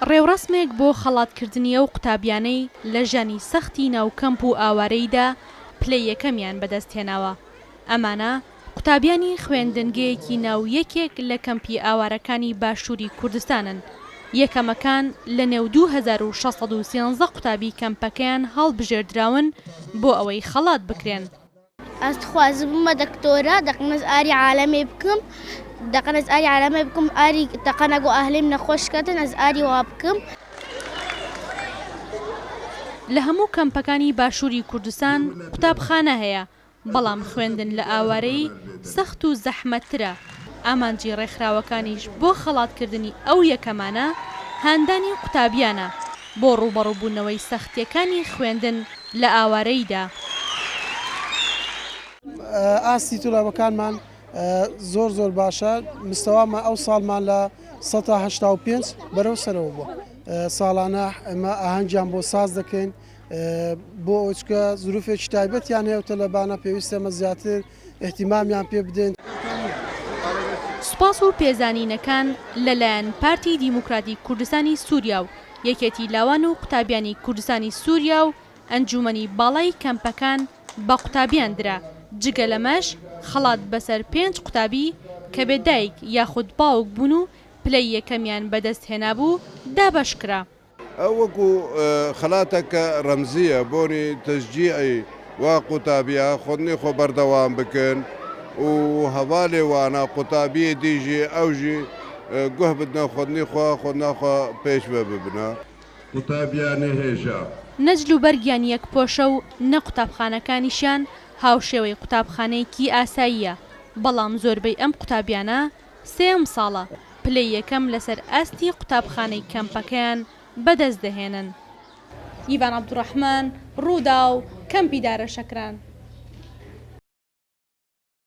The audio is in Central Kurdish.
ڕێوڕەسمێک بۆ خەڵاتکردنی ئەو قوتابیانەی لە ژیانی سەختی ناو کەمپ و ئاوارەییدا پلەی یەکەمیان بەدەستهێناوە. ئەمانە قوتابیانی خوێندنگەیەکی ناو یەکێک لە کەمپی ئاوارەکانی باشووری کوردستانن، یەکەمەکان لە نێو 2613 قوتابی کەمپەکەیان هەڵبژێردراون بۆ ئەوەی خەڵات بکرێن. ئەز دخوازم بمە دکتۆرە دەقن ئەز ئاری عالەمێ بکم دەقن ئەز ئاری عالەمێ بکم ئاری دەقەنە گۆ ئەهلێم نەخۆش کەتن ئەز ئاری وا بکم. لە هەموو کەمپەکانی باشووری کوردستان قوتابخانە هەیە، بەڵام خوێندن لە ئاوارەیی سەخت و زەحمەتترە، ئامانجی ڕێکخراوەکانیش بۆ خەڵاتکردنی ئەو یەکەمانە هاندانی قوتابیانە بۆ ڕووبەڕووبوونەوەی سەختییەکانی خوێندن لە ئاوارەییدا. ئاستی تولابەکانمان زۆر زۆر باشە، مستەوامان ئەو ساڵمان لە 85% بەرەو سەرەوە بووە، ساڵانە ئێمە ئاهەنگیان بۆ ساز دەکەین، بۆ ئەوەی چونکە زروفێکی تایبەتیان هەیە و تەلەبانە پێویستە ئێمە زیاتر ئیهتیمامیان پێ بدەین. سوپاس و پێزانینەکان لە لایەن پارتی دیموکراتی کوردستانی سووریا و یەکێتی لاوان و قوتابیانی کوردستانی سووریا و ئەنجوومەنی باڵای کەمپەکان بە قوتابیان درا، جگە لەمەش خەڵات بەسەر پێنج قوتابی کە بێ دایک یاخود باوک بوون و پلەی یەکەمیان بەدەست هێنابوو دابەشکرا. ئەو وەکو خەلاتەکە رەمزیە بۆنی تەشجیعی وا قوتابیا خۆندنی خۆ بەردەوام بکن و هەڤالێ وانا قوتابیێ دی ژی ئەو ژی گوه بدنە خۆندنی خۆ خۆندنا خۆ پێش ڤە ببنە. قوتابیانێ هێژا. نە جلوبەرگیان یەکپۆشە و نە قوتابخانەکانیشیان هاوشێوەی قوتابخانەیەکی ئاساییە، بەڵام زۆربەی ئەم قوتابیانە سێیەم ساڵە پلەی یەکەم لەسەر ئاستی قوتابخانەی کەمپەکەیان بەدەست دەهێنن. ئیڤان عەبدولڕەحمان، رووداو، کەمپی دارەشەکران.